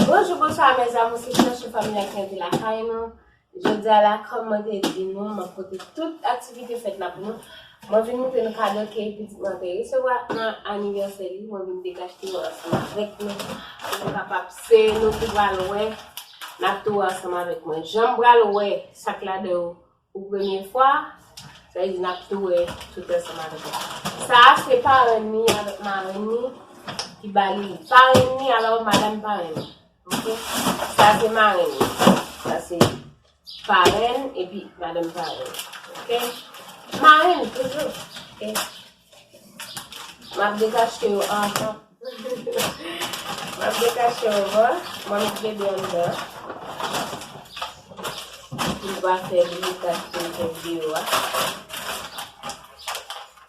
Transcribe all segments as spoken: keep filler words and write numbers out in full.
Bonjou, bonswa, mes amours, se Blanche, fanmi an ki antre lakay nou. Jodi a la, kòm mwen te di nou, mwen pote tout aktivite fèt la pou nou. Mwen vin montre nou kado ke pitit mwen te resevwa nan anivèsè li. Mwen vin dekachte yo ansanm avèk nou. Pou nou kapab, se nou ki pral wè, n ap tou wè ansanm avèk mwen. Jan m pral wè sa k ladan yo pou premye fwa, sa vle di n ap tou wè tout ansanm avèk mwen. Sa a se parenn ni avèk marenn ni ki ba li. Parenn ni, alò madanm parenn. Oke? Sa se marenn ni. Sa se parenn epi madanm parenn. Oke? Marenn toujou. Oke? M ap dekache yo anvan. M ap dekache yo anvan. Mwen met bebe anndan. Pou l pa fè li dekache pou videyo a.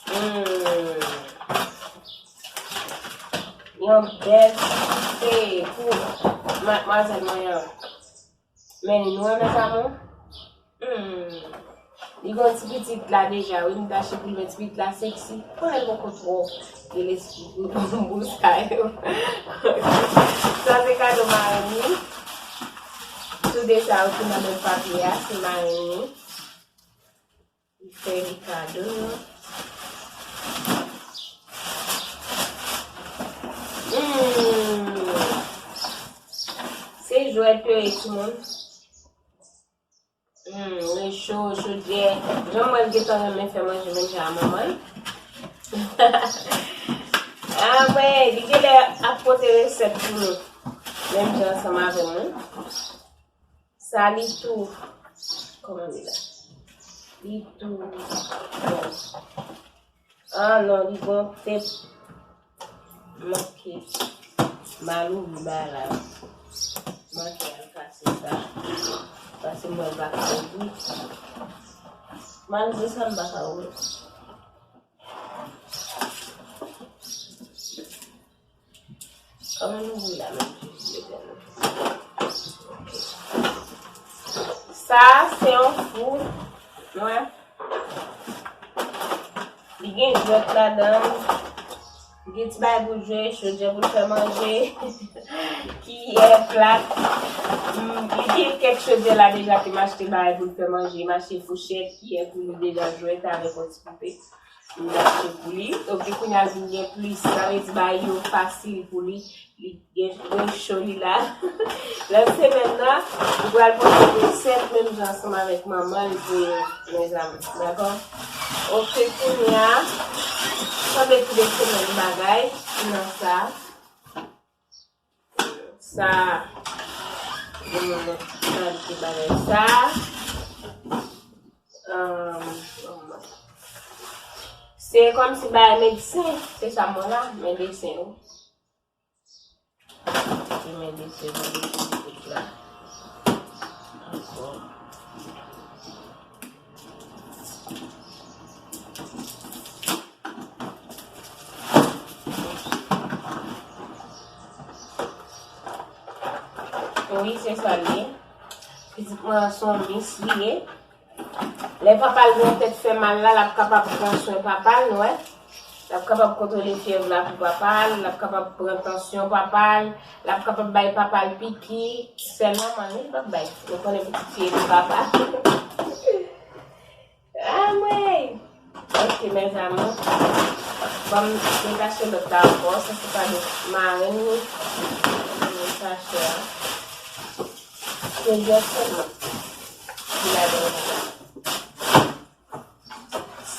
Hmm. Yon bèl se pou madmwazèl mwen an. Men li nwè, mes amours. Hmm. Li gon ti pitit la deja, wi, m tache pou l, men ti pitit la seksi. Konnen l poko twò gen lespri pou, pou sa yo. Sa se kado marenn ni. Tou de sa yo ki nan menm papye a, se marenn ni. Li fè li kado yo. Hmm. Se jwèt yo ye, timoun. Hmm, recho, chodyè. Jan m wè l gentan renmen fè manje menm jan a manman l. Ah, mwen, li genlè ap pote resèt pou nou. Menm jan ansanm avè mwen. Sa li tou. Kòman li la? Li tou. Bon. Ah non, li gon tèt manke mal ouvri ba la. Manke al kase sa. Pase mwen pa ka ouvri. Malgre sa, m pa ka ouvri. Kòman nou ouvri la menm, Jezi Letènèl? Sa a se yon fou. Mwen. Li gen jwèt ladan l. Li gen ti bagay pou l jwe, chodyè pou l fè manje, kiyè, plat. Mm, li gen kèk chodyè la deja ke m achte bagay pou l fè manje. M achte fouchèt, kiyè pou li deja, jwèt avèk yon ti poupe. M achte pou li. Donk, kounye a l vin gen plis. Sa vle di bagay yo fasil pou li. Li gen recho li la. Lòt semèn nan, nou pral pote resèt menm jan ansanm avèk manman l pou nou, mezanmi. Dakò? Oke, kounye a, sanble tou de semèn bagay ki nan sa. Sa, gen moun nan ki pral te bagay sa. Ahn, se kòmsi bagay medsen, se sa m wè la, men desen yo. Ki men desen pou li pitit la. Ankò. Wi, se sa l ye. Pitit mwen an se yon mis li ye. Lè papa l gen yon tèt fè mal la, l ap kapab pran swen papa l, nou wè. L ap kapab kontwole fyèv la pou papa l, l ap kapab pran tansyon papa l, l ap kapab bay papa l piki. Sèl manman l, wi, l p ap bay. Nou konnen pitit fi e pou papa. Anmwey! Oke, mes amours. Ban m detache lòt la ankò. Sa se kado marenn ni. Ban m detache a. Se jwèt sèlman ki ladan l la.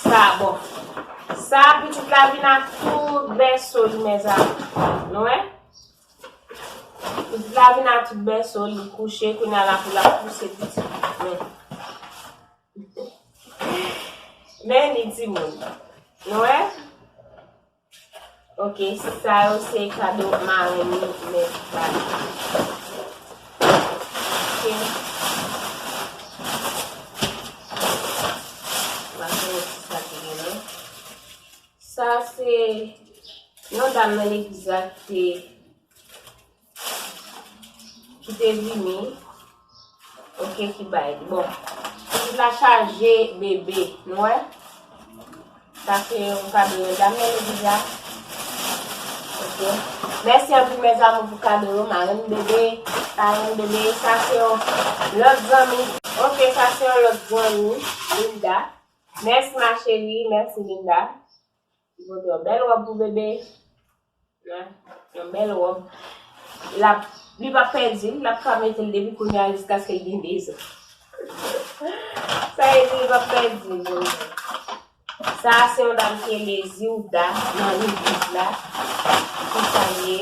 Sa, bon. Sa, pitit la vin ak tout bèso li, mes amours. Nou wè? Pitit la vin ak tout bèso li, kouche, kounye a la pou l ap pouse pitit. Men. Men ni timoun. Nou wè? Oke, sa yo se kado marenn ni, men pa li. Oke. M ap fè yon ti sa ki gen la. Sa se yon dam nan legliz la ki te ki te vini. Oke, ki bay. Bon. Pitit la chaje bebe. Nou wè? Sa se yon kado yon dam nan legliz la. Mèsi anpil, mes amours, pou kado yo. Marenn bebe, parenn bebe, sa se yon lòt zanmi. Ok, sa se yon lòt zanmi, Linda. Mèsi, ma chérie, mèsi, Linda. Li pote yon bèl wòb pou bebe. Yon bèl wòb. L ap, li p ap pèdi l, l ap ka mete l depi kounye a jiskaske l gen de zan. Sa vle di li p ap pèdi l. Sa a se yon dam ki rele Zilda nan legliz la. Ki sa l ye?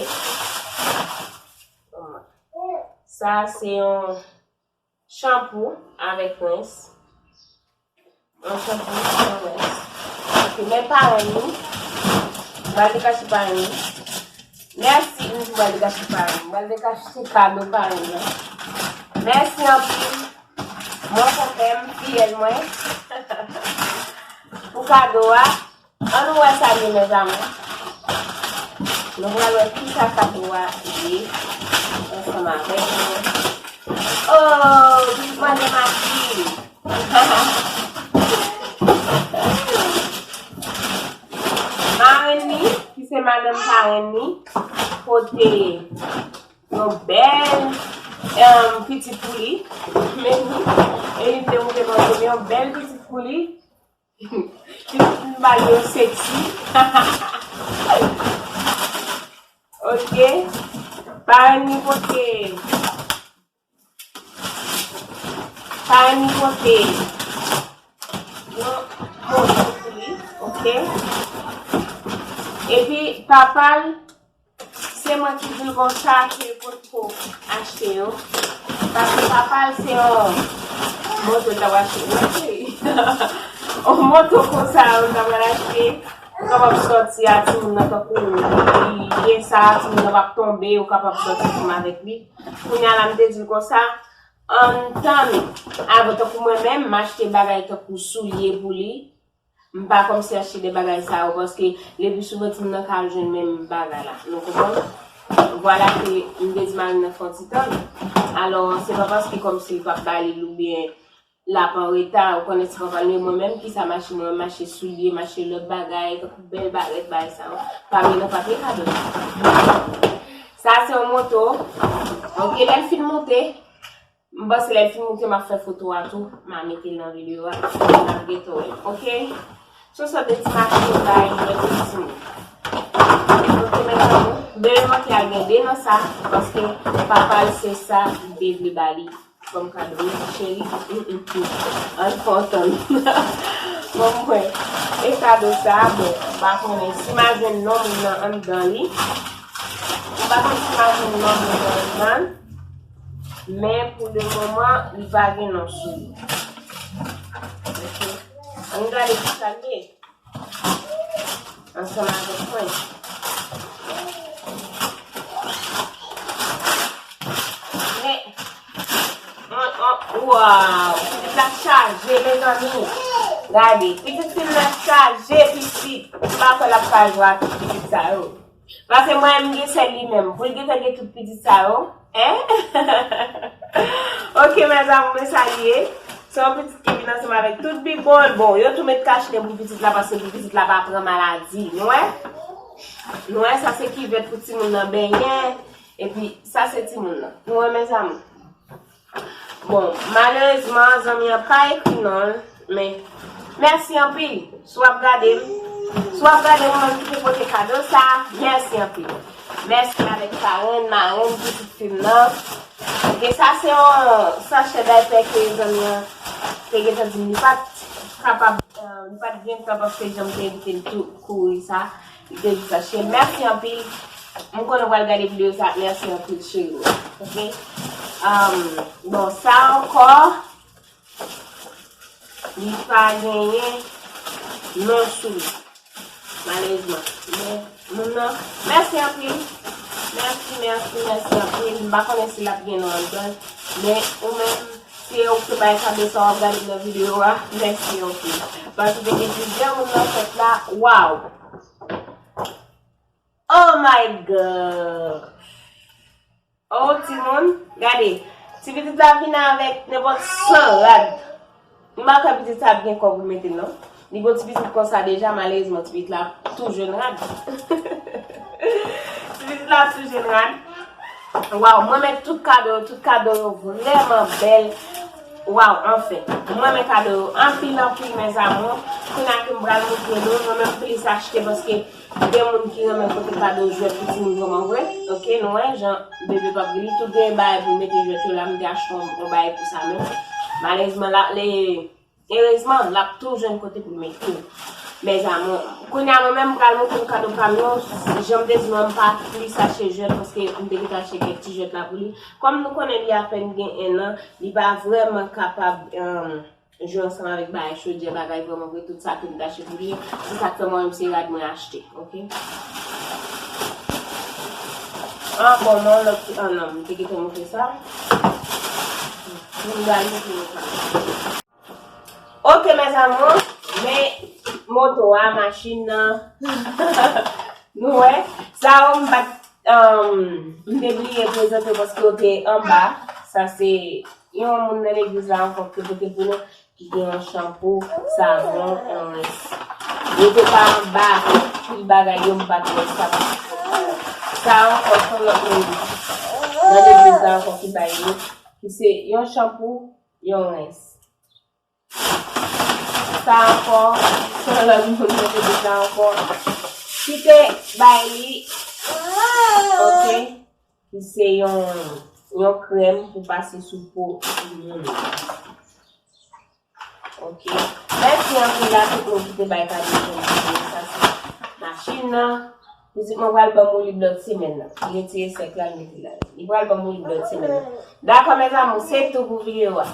Sa a se yon chanpou avèk rens. Yon chanpou avèk rens. Ok, men parenn li. M pral dekache parenn li. Mèsi, m di m pral dekache parenn. M pral dekache kado parenn nan. Mèsi anpil. Mon konpè m, fiyèl mwen. Pou kado a. Ann nou wè sa l ye, mes amours. Nou pral wè kisa kado a ye ansanm avèk nou. Oh, li mande Mati. Marenn li, ki se madanm parenn li, pote yon bèl, em, pitit pou li. Men li, e li te moute manje yon bèl pitit pou li. Pitit m ba l yo sexy. Ok. Parenn li pote. Parenn li pote yon moto pou li. Ok. Epi papa l, se mwen ki di l konsa ke l potko achte yo. Paske papa l se yon moto l t ap achte. Wi, cheri. Yon moto konsa yo l t ap achte. Ou kapab sòti a timoun nan tankou li ye sa, timoun nan p ap tonbe, ou kapab sòti ansanm avèk li. Kounye a la, m te di l konsa, ann tann, avan tankou mwen menm, m achte bagay tankou soulye pou li. M pa kòmsi achte de bagay sa yo, paske le pli souvan timoun nan ka al jwenn menm bagay la. Nou konprann? Vwala ke m te di mari m nan fè yon ti tann. Alò, se pa paske kòmsi l p ap ba li l oubyen l ap an reta, ou konnen se pa pral, men mwen menm ki sa m achte, mwen menm m achte soulye, m achte lòt bagay, tankou bèl barèt, bagay sa yo. Pami nan papye kado. Sa se yon moto. Ok, lè l fin moute, m panse lè l fin moute, m ap fè foto a tou, m a mete l nan videyo a, n ap gentan wè l, ok? Se yon sòt de ti machin bay mwen tout timoun. Ok, mes amours, bebe manke al gen de nan sa, paske papa l se sa li te vle ba li. Kòm kado, wi, cheri. Mm, mm, mm. Ann fè w tann. Bon, mwen, e kado sa a, bon, m pa konnen si m a jwenn non moun nan anndan li. M pa konn si m a jwenn non moun nan anndan. Men, pou le moman, li pa gen non sou li. Ok. Ann gade ki sa l ye. Ansanm avèk mwen. Men, on, on, waw, pitit la chaje, mezanmi. Gade, pitit fi m nan chaje, pitit. M pa kwè l ap ka jwe ak tout pitit sa yo. Paske mwen, m gen sèl li menm. Pou l gentan gen tout pitit sa yo, en? Ok, mes amours, men sa l ye. Se yon pitit ki vin ansanm avèk tout bibon l. Bon, yo tou met kachnen pou pitit la, paske pou pitit la pa pran maladi. Nou wè? Nou wè, sa se kivèt pou timoun nan benyen. Epi, sa se timoun nan. Nou wè, mes amours? Bon, malerezman, zanmi an pa ekri non l, men mèsi anpil. Si w ap gade m, si w ap gade ou menm ki te pote kado sa, mèsi anpil. Mèsi avèk parenn, marenn, pitit fi m nan. Ok, sa se yon sachè daypè ke zanmi an te gentan di m li pa t kapab, euh, li pa t gen tan paske jan m te envite l tou kouri sa. Li te jis achte. Mèsi anpil. M konnen w pral gade videyo sa. Mèsi anpil, cheri mwen. Ok? Um, bon, sa ankò, li pa genyen non sou li. Malerezman. Men, moun nan, mèsi anpil. Mèsi, mèsi, mèsi anpil. M pa konnen si l ap gen non anndan. Men, ou menm, si e ou ki bay kado sa w ap gade nan videyo a, mèsi anpil. Paske te gen plizyè moun nan fèt la. Waw! Oh my God! Oh, timoun, gade. Ti pitit la vin avèk nenpòt san rad. M pa kwè pitit sa ap gen kò pou mete l, non. Li gon ti pitit konsa deja, malerezman, ti pitit la ap tou jwenn rad. La sou jeneral. Waw, mwen renmen tout kado yo, tout kado yo vrèman bèl. Waw, anfen, mwen renmen kado yo anpil, anpil, mes amours. Kounye a ke m pral montre nou, mwen menm plis achte paske gen moun ki renmen pote kado jwèt pou timoun vrèman vre. Ok, nou wè, jan bebe p ap gen li, tout gen bagay pou mete jwèt yo la, m te achte yon, yon bagay pou sa menm. Malerezman, la, le, erezman, l ap tou jwenn kote pou l mete l. Mes amours, kounye a mwen menm m pral montre nou kado pa m yo, jan m te di nou an, m pa plis achte jwèt paske m te gentan achte kèk ti jwèt la pou li. Kòm nou konnen li apèn gen en an, li pa vrèman kapab, um, jwe ansanm avèk bagay chodyè, bagay vrèman vre, tout sa ke m t achte pou li. Se sa k fè mwen menm se rad mwen achte, ok? Ah, bon, non, lòt, ah, non, m te gentan montre sa. M pral montre nou sa. Ok, mes amours, men moto a, machin nan. Nou wè, sa yo m pa t, um, m te bliye prezante paske yo te anba. Sa se yon moun nan legliz la ankò ki pote pou nou, ki gen yon chanpou, savon, yon rens. Yo te pa anba, tout bagay yo m pa t wè sa. Sa ankò, se yon lòt moun nan legliz la ankò ki bay yo, ki se yon chanpou, yon rens. Sa ankò, se yon lòt moun mete de sa ankò. Ki te bay li, ok, ki se yon, yon krèm pou pase sou po timoun. Ok. Mèsi anpil a tout moun ki te bay kado pou mwen. Sa se machin nan. Pitit mwen pral ban m olib lòt semèn nan. Li retire sèk la, li mete la. Li pral ban m olib lòt semèn nan. Dakò, mes amours, se tou pou videyo a.